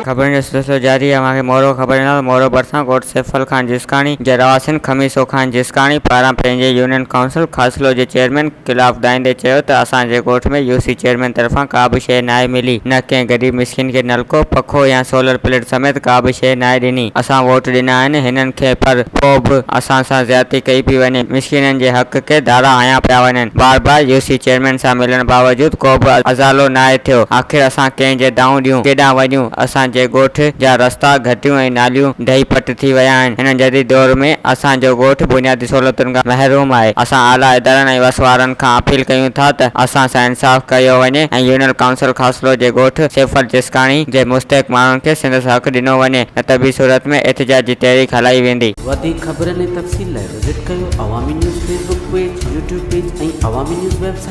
خبرن جو سلسلو جاري آهي اوهان کي مورو خبر ڏينداسين مورو ڀرسان ڳوٺ سيفل خان جسڪاڻي جي رهواسين خميسو خان جسڪاڻي پاران پنهنجي يونين ڪائونسل خاصلو جي چيئرمين خلاف ڳائيندي چيو ته اسان جي ڳوٺ ۾ يو سي چيئرمين طرفان ڪا به شيء ناهي ملي نه ڪنهن غريب مسڪين کي نلڪو، پکو يا سولر پليٽ سميت ڪا به شيء ناهي ڏني اسان ووٽ ڏنا آهن هنن کي پر پوء به اسان سان زيادتي ڪئي پئي وڃي مسڪينن جي حق کي ڌاڙا هنيا پيا وڃن بار بار يو سي چيئرمين سان ملڻ باوجود ڪو به ازالو ناهي ٿيو آخر اسان ڪنهن جي دانهون ڏيون ڪيڏانهن وڃون اسان جي ڳوٺ جا رستا، گهٽيون ۽ ناليون ڊهي پٽ ٿي ويا آهن. هن جديد دور ۾ اسان جو ڳوٺ بنيادي سهولتن کان محروم آهي. اسان اعليٰ ادارن ۽ وس وارن کان اپيل ڪيون ٿا ته اسان سان انصاف ڪيو وڃي ۽ يونين ڪائونسل خاصلو جي ڳوٺ سيفل جسڪاڻي جي مستحق ماڻهن کي سندس حق ڏنو وڃي نه ته ٻي صورت ۾ احتجاجي تحريڪ هلائي ويندي. وڌيڪ خبرن ۽ تفصيل لاء وزٽ ڪيو Awami news Facebook page, YouTube page ۽ Awami news website.